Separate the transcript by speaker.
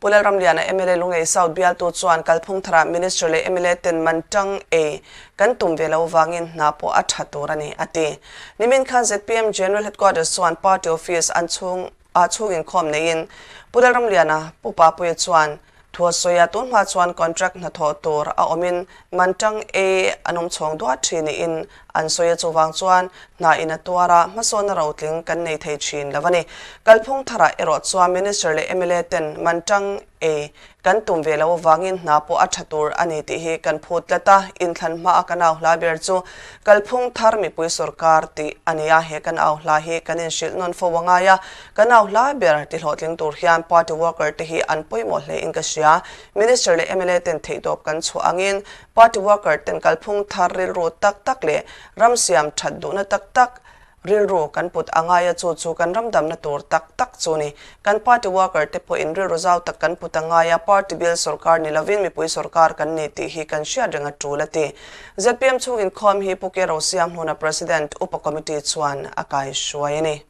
Speaker 1: Pu Lalramliana mla Lunglei South bialtu chuan kalphung tharah Minister leh mla ten man tang ei kan tum ve lo vangin hna pawh a tha tur a ni, a ti. Nimin khan zpm General Headquarters chuan Party Office an chhung ah chhung inkhawm neiin Pu Lalramliana, Pu Papuia chuan thu a sawi a, tun hma chuan contract hnathawh tur a awmin man tang ei an awm chhawng duat thin niin an sawi a, chuvang chuan hna in a tuar a, hmasawnna rotling kan nei thei thin lo a ni. Kalphung tharah erawh chuan Minister leh mla ten man tang ei kan tum ve lo avangin hna pawh a tha tur a ni tih hi kan phut tlat a, inthlan hmaa kan au hla ber chu Kalphung thar mipui sawrkar tih a ni a, he kan au hla hi kan inhrilh nawn fo a ngai a, kan au hla ber ti hlawhtling tur hian party worker te hi an pawimawh hle in ka hria. Minister leh mla ten theihtawp kan chhuah angin Party worker ten kalphung thar rilru tak tak leh ram siam that duhna tak tak rilru kan put a ngai a, chu chu kan ram damna tur tak tak chu ni. Kan party worker te pawhin rilru zau tak kan put a ngai a, party bill sorkar ni lovin mipui sorkar kan ni tih hi kan hriat reng a tul a ti. Zpm chhung inkhawm hi Pu Ke Rosiam hnuna President Upa Committee chuan a kaihruai a ni.